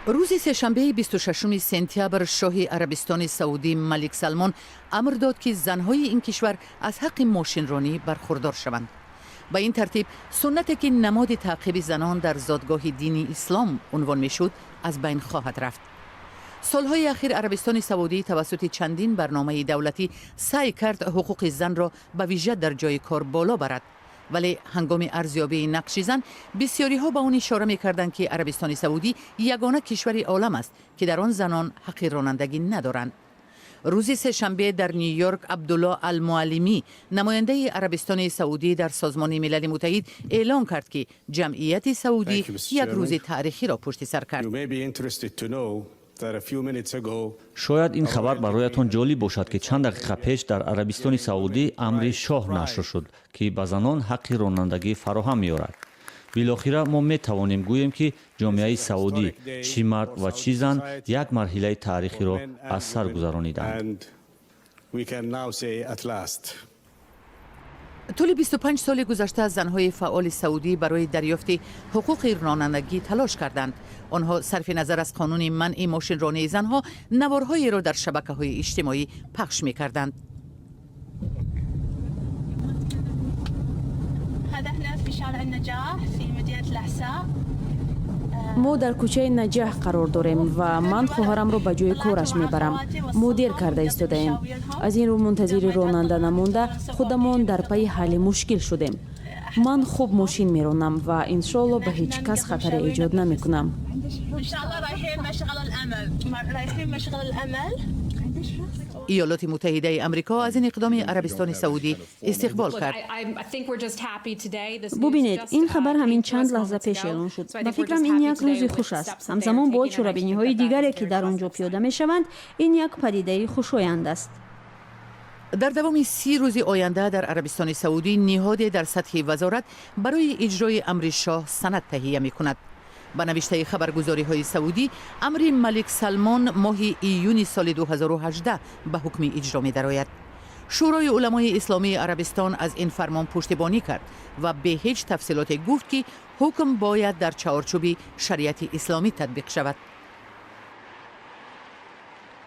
Рӯзи сешанбеи 26 сентябр шоҳи Арабистони Саудӣ Малик Салмон амр дод, ки занҳои ин кишвар аз ҳаққи мошинронӣ бархурдор шаванд. Ба ин тартиб суннате, ки намоди таъқиби занон дар зодгоҳи дини ислом унвон мешуд, аз байн хоҳад рафт. Солҳои ахир Арабистони Саудӣ тавассути чандин барномаи давлатӣ саъй кард ҳуқуқи занро ба вижа дар ҷои кор боло барад, вале ҳангоми арзёбии нақши зан бисёриҳо ба он ишора мекарданд, ки Арабистони Саудӣ ягона кишвари олам аст, ки дар он занон ҳаққи ронандагӣ надоранд. Рӯзи сешанбе дар Ню Йорк Абдулло Алмуаллимӣ, намояндаи Арабистони Саудӣ дар Созмони Милали Муттаҳид, эълон кард, ки ҷамъияти саудӣ як рӯзи таърихиро пушти сар кард. Шояд ин хабар бароятон ҷолиб бошад, ки чанд дақиқа пеш дар Арабистони Саудӣ амри шоҳ нашр шуд, ки ба занон ҳаққи ронандагӣ фароҳам меорад. Билохира мо метавонем гӯем, ки ҷомеаи саудӣ, чӣ мард ва чӣ зан, як марҳилаи таърихиро аз сар гузарониданд. Тӯли 25 соли гузашта занҳои фаъоли саудӣ барои дарёфти ҳуқуқи ронандагӣ талош карданд. Онҳо сарфи назар аз қонуни манъи мошинронии занҳо наворҳоеро дар шабакаҳои иҷтимоӣ пахш мекарданд. Мо дар кӯчаи Наҷаҳ қарор дорем ва ман хоҳарамро ба ҷои кораш мебарам. Мо дер карда истодаем, аз ин рӯ мунтазири ронанда намонда, худамон дар пайи ҳалли мушкил шудем. Ман хуб мошин меронам ва иншоалло ба ҳеҷ кас хатаре эҷод намекунам. Иёлоти Муттаҳидаи Амрико аз ин иқдоми Арабистони Саудӣ истиқбол кард. Бубинед, ин хабар ҳамин чанд лаҳза пеш эълон шуд. Ба фикрам, ин як рӯзи хуш аст. Ҳамзамон бо чорабиниҳои дигаре, ки дар он ҷо пиёда мешаванд, ин як падидаи хушоянд аст. Дар давоми 30 рӯзи оянда дар Арабистони Саудӣ ниҳоде дар сатҳи вазорат барои иҷрои амри шоҳ санад таҳия мекунад. Ба навиштаи хабаргузориҳои саудӣ, амри Малик Салмон моҳи июни соли 2018 ба ҳукми иҷро медарояд. Шӯрои уламои исломии Арабистон аз ин фармон пуштибонӣ кард ва бе ҳеҷ тафсилоте гуфт, ки ҳукм бояд дар чаҳорчӯби шариати исломӣ татбиқ шавад.